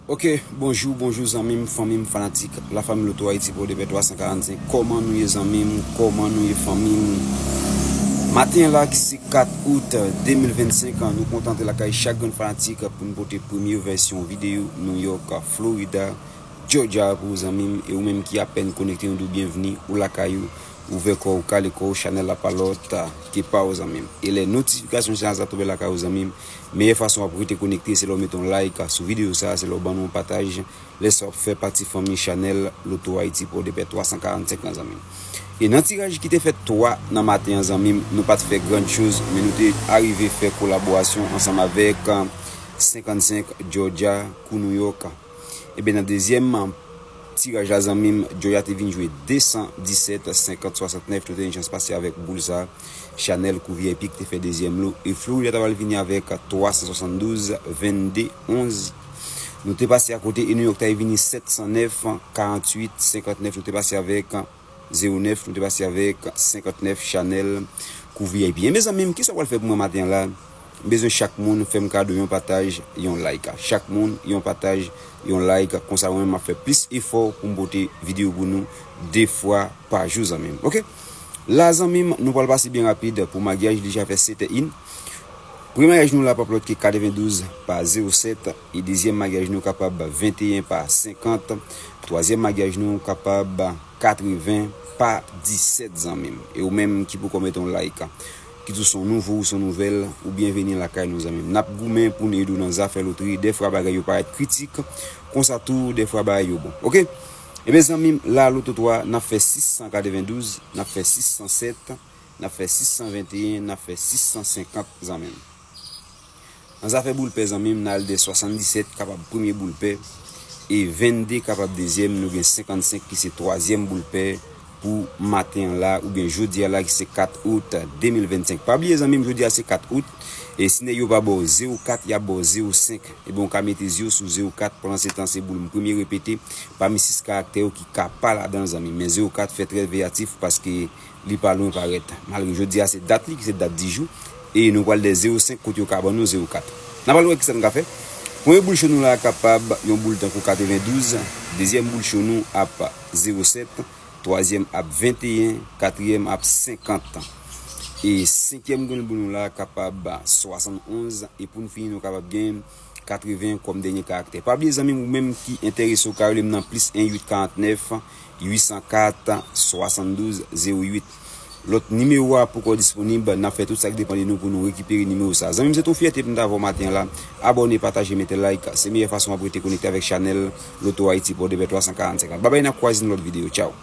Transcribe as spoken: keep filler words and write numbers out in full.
Ok, bonjou, bonjou zanmi m, fanmi m, fanatik Lafanmi Loto Ayiti pou de pè twa san karannsenk. Kòman nou ye zanmi m? Kòman nou ye fanmi m? Maten la ki se kat out de mil vennsenk, nou kontan antre lakay chak grenn fanatik pou n pote premye vèsyon videyo New York, Florida, Georgia pou ou zanmi m, e ou menm ki apèn konekte nou di w byenvni, ou lakay ou, ouvè kò w, kale kò w, chanèl la pa lòt ke pa ou zanmi m. E lè notifikasyon chanèl sa tonbe lakay ou zanmi m, meyè fason w ap rete konekte se lè w mete yon like sou videyo sa, se lè w ban nou yon pataj, lè sa w ap fè pati fanmi chanèl Loto Ayiti pou de pè twa san karannsenk lan zanmi m. E nan tiraj ki te fèt twa nan maten an zanmi m, nou pa t fè grann choz, men nou te arive fè kolaborasyon ansanm avèk, ah, senkannsenk Georgia, kou New York. Ebyen, nan dezyèm tiraj la, zanmi m, Georgia te vin jwe de san disèt senkant swasantnèf, nou te gen chans pase avèk boul sa, chanèl kou V I P ki te fè dezyèm lo, e Florida ta pral vini avèk twa san swasanndouz vennde onz. Nou te pase akote, e New York ta vini sèt san nèf karanntuit senkantnèf, nou te pase avèk zewo nèf, nou te pase avèk senkantnèf chanèl kou V I P. E mezanmi, kisa w pral fè pou mwen maten an la? M bezwen chak moun fè m kado yon pataj, yon like. Chak moun, yon pataj, yon like. Konsa mwen, m ap fè plis efò pou m pote videyo pou nou de fwa pa jou, zanmi m. Ok? La, zanmi m, nou pral pase byen rapid pou maryaj li deja fè sèt è in. Premye maryaj nou la p ap lòt ke katrevendouz pa zewo sèt, e dezyèm maryaj nou kapab venteyen pa senkant, twazyèm maryaj nou kapab katreven pa disèt, zanmi m. E ou menm ki poko mete yon like, ki di w se yon nouvo, ou se yon nouvèl, ou byenveni lakay nou, zanmi m. N ap goumen pou n ede w nan zafè lotri. Dèfwa bagay yo parèt kritik, konsa tou dèfwa bagay yo bon. Ok? Ebyen, zanmi m, la Loto twa, n ap fè sis san katrevendouz, n ap fè sis san sèt, n ap fè sis san venteyen, n ap fè sis san senkant, zanmi m. Nan zafè boul pè, zanmi m, n al de swasanndisèt kapab premye boul pè, e vennde kapab dezyèm, nou gen senkannsenk ki se twazyèm boul pè pou maten an la, oubyen jodi a la ki se kat out de mil vennsenk. Pa bliye, zanmi m, jodi a se kat out, e si nèg yo pa ba w zewo kat, y ap ba w zewo senk. Ebyen, ou ka mete zye w sou zewo kat, pandan se tan se boul m premye repete, pami sis karaktè yo ki ka pa ladan l, zanmi m. Men zewo kat fè trè veyatif paske li pa lwen parèt. Malgre jodi a se dat li ki se dat di jou, e nou pral de zewo senk kote yo ka ban nou zewo kat. N a pral wè kisa n ka fè. Premye boul cho nou la kapab yon boul tankou katrevendouz, dezyèm boul cho nou ap zewo sèt, twazyèm ap venteyen, katriyèm ap senkant. E senkyèm grenn boul nou la kapab swasannonz, e pou n fini nou kapab gen katreven kòm dènye karaktè. Pa bliye zanmi m, ou menm ki enterese, ou ka rele m nan plis en uit karantnèf uit san kat swasanndouz zewo uit. Lòt nimewo a poko disponib, n ap fè tout sa k depann de nou pou nou rekipere nimewo sa. Zanmi m, se t on fyète pou m ta avè w maten an la. Abòne, pataje, mete like. Se meyè fason w ap rete konekte avèk chanèl Loto Ayiti pou de pè twa san karannsenk. Babay, n ap kwaze nan lòt videyo. Tchaw.